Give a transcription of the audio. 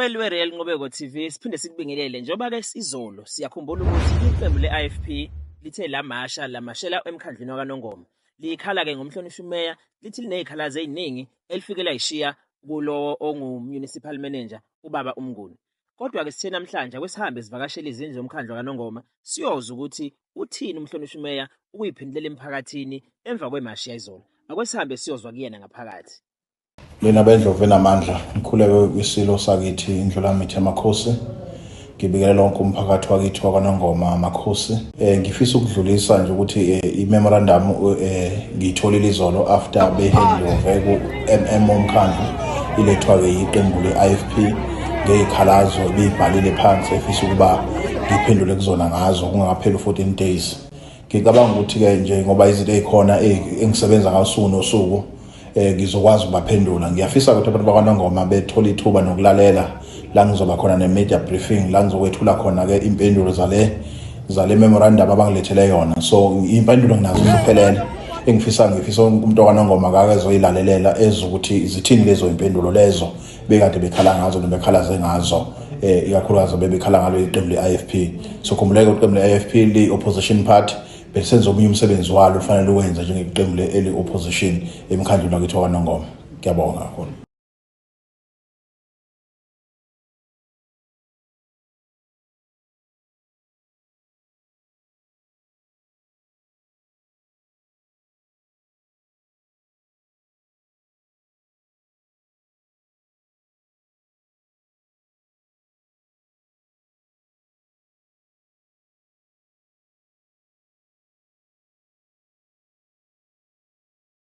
Mbukeli weReal Nqubeko TV, siphinde sikubingelele njengoba ke izolo siyakhumbula ukuthi iqembu le-IFP lithe lamasha lamashela emkhandlwini wakaNongoma. Likhala ke ngomhlonishwa umeya, lithi linezikhalazo eziningi elifike layishiya kulowo ongu-municipal manager ubaba uMnguni. Kodwa ke sithe namhlanje akwesihambe sivakashele izindlu zomkhandlu kaNongoma siyozwa ukuthi uthini umhlonishwa umeya ukuyiphendulela emphakathini emva kwemashi yayizolo. Akwesihambe siyozwa kuyena ngaphakathi. Lena bendlovu enamandla, ngikhuleke kwisilo sakithi iNdlulamithi yamakhosi. Ngibikele lonke umphakathi wakithi wakwaNongoma amakhosi. Ngifisa ukudlulisa nje ukuthi i-memorandum ngiyitholile izolo after behandover ku-MM womkhandlu, ilethwa-ke yiqembu le-IFP ngeyikhalazo ebiyibhalile phansi efisa ukuba ngiphendule kuzona ngazo kungakapheli u-14 days. Ngicabanga ukuthi-ke nje ngoba izinto ey'khona engisebenza ngasuku nosuku, ngizokwazi ukubaphendula. Ngiyafisa ukuthi abantu bakwaNongoma bethole ithuba nokulalela la ngizoba khona ne-media briefing, la ngizokwethula khona-ke impendulo zale memorandum abangilethele yona. So impendulo nginazo ziphelele, engifisa ngifisa umuntu wakwaNongoma kake ezoyilalelela ezwe ukuthi zithini lezo impendulo lezo bekade bekhala ngazo noma bekhalaze ngazo, ikakhulukazi bebekhala ngalo iqembu le-IFP. So khumbuleke iqembu le-IFP li-opposition party, belisenza omunye umsebenzi walo ofanele uwenze njengeqembu eli-opposition emkhandlwini wakithi wakwaNongoma. Ngiyabonga kakhulu.